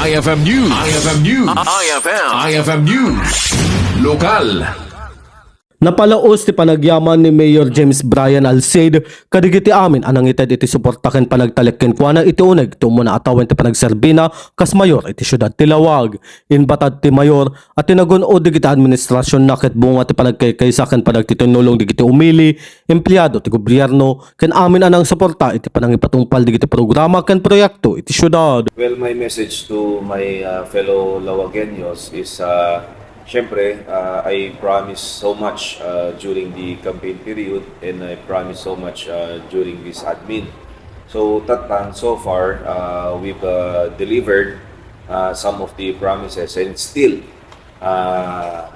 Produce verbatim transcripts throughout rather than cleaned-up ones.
I F M News. I F M News. I F M. I F M News. Lokal. Napalaos ti panagyaman ni Mayor James Brian Alcid kadagiti amin a nangited iti suporta ken panagtalek kenkuana iti uneg ti umuna a tawen ti panagserbina kas mayor iti siudad ti Laoag. Inbatad ti mayor a ti nagun-od dagiti administrasionna ket bunga ti panagkaykaysa ken panagtitinnulong dagiti umili, empleado ti gobierno, ken amin a nangsuporta iti panangipatungpal dagiti programa ken proyekto iti siudad. Well, my message to my, uh, fellow Laoagueños is, uh, syempre, uh, I promise so much, uh, during the campaign period, and I promise so much, uh, during this admin. So, that time, so far, uh, we've, uh, delivered, uh, some of the promises, and still, uh,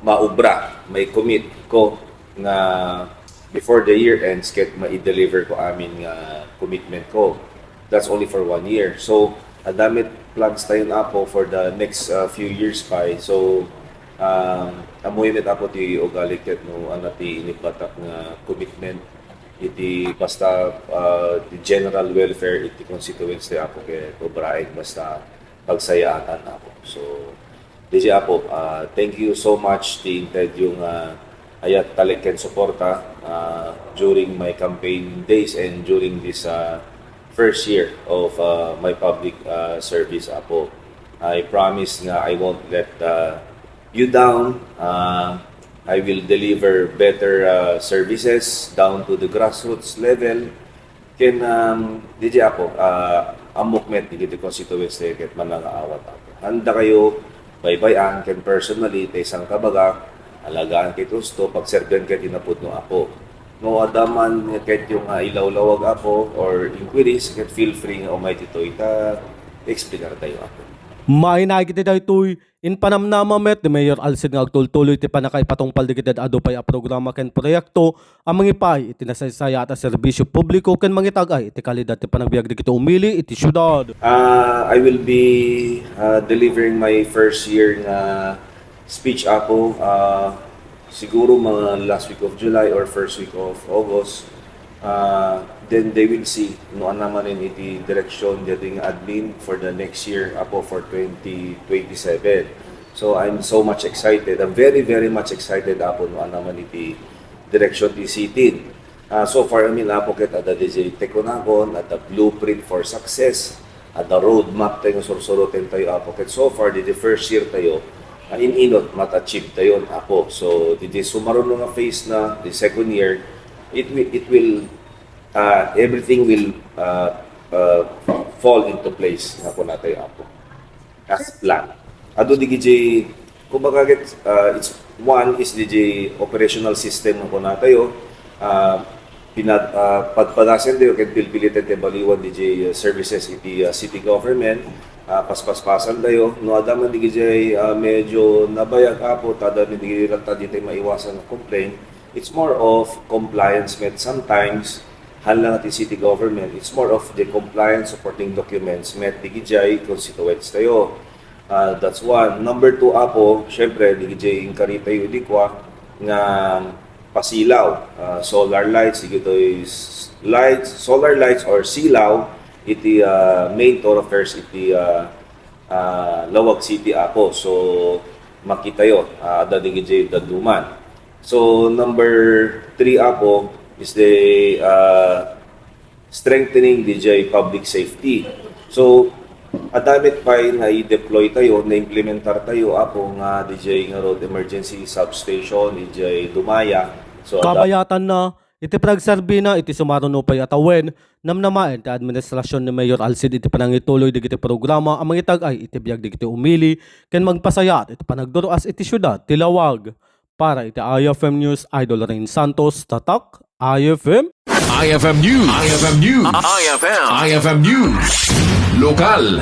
maubra, may commit ko nga before the year ends ket mai-deliver ko amin nga commitment ko. That's only for one year. So, adda met plans tayo, Apo, for the next, uh, few years pa. So, um, ammoyo met, Apo, ti ugali ket no ania ti inibbatak nga commitment iti basta, uh, ti general welfare iti constituents tayo, Apo, ket ubraen basta pagsayaatan, Apo. So, D J Apo, ah, thank you so much ti intedyo nga ayat talek ken suporta, ah, during my campaign days and during this, ah, first year of, ah, my public, ah, service, Apo. I promise nga I won't let, ah, you down. Ah, I will deliver better, ah, services down to the grassroots level. Ken, um, D J Apo, ah, ammok met dagiti constituents tayo ket manangaawat, Apo. Handa kayo baybay-an ken personally, tay sangkabagak, alagaan ket husto, pagserbian ket ti napudno, Apo. No adda man ket yung, ah, ilawlawag, Apo, or inquiries, ket feel free nga umay ditoy ta explainar tayo, Apo. Mainaig iti daytoy, impanamnama met ni Mayor Alcid nga agtultuloy ti pannakaipatungpal dagiti ad-adu pay a programa ken proyekto a mangipaay iti nasaysayaat a serbisyo publiko ken mangitag-ay iti kalidad ti panagbiag dagiti umili iti siudad. Ah, I will be, ah, delivering my first year nga speech, Apo. Ah, siguro mga last week of July or first week of August. Ah, then they will see no ania manen iti direksyon daytoy nga admin for the next year, Apo, for twenty twenty-seven. So, I'm so much excited. I'm very, very much excited, Apo, no ania man iti direksyon ti city. Ah, so far, amin, Apo, ket adda D J Tekonagon, adda blueprint for success, adda roadmap tayo nga sursuroten tayo, Apo. Ket so far, di first year tayo, ah, in-inot, mat-achieve tayo, Apo. So, di sumaruno nga phase na, the second year, it will, it will, ah, everything will, ah, ah, fall into place, nga kunatayo, Apo. As plan. Adu di gijay, kumbaga, ket, ah, it's, one is di jay operational system nga kunatayo, ah, pinag-, ah, padpadasen tayo ken pilpiliten ti baliwan di jay, ah, services iti, ah, city government, ah, paspaspasan tayo. No adda man di gijay, ah, medyo nabayag, Apo, ta adda man di ratta di tayo maiwasan nga complaint. It's more of compliance met sometimes, haan la nga ti city government, it's more of the compliance supporting documents met di gijay constituents tayo. Ah, that's one. Number two, Apo, syempre, di gijay inkari tayo di kua nga pasilaw, ah, solar lights, di gitoy s-, lights, solar lights or silaw, iti, ah, main thoroughfares iti, ah, ah, Laoag City, Apo. So, makitayo, ah, adda di gijay dadduma. So, number three, Apo, is the, ah, strengthening di jay public safety. So, adda met pay nga i-deploy tayo, na-implementar tayo, Apo, nga di jay nga road emergency substation, di jay Dumaya. So, adda Kabayatanna, iti panagserbina iti sumaruno pay a tawen, namnamaen ti administrasyon ni Mayor Alcid iti panangituloy dagiti programa a mangitag-ay iti biag dagiti umili ken magpasayaat iti panagdur-as iti siudad ti Laoag. Para iti I F M News, Idol Rain Santos, Tatak, I F M. I F M News. I F M News. I F M. I F M News. Lokal.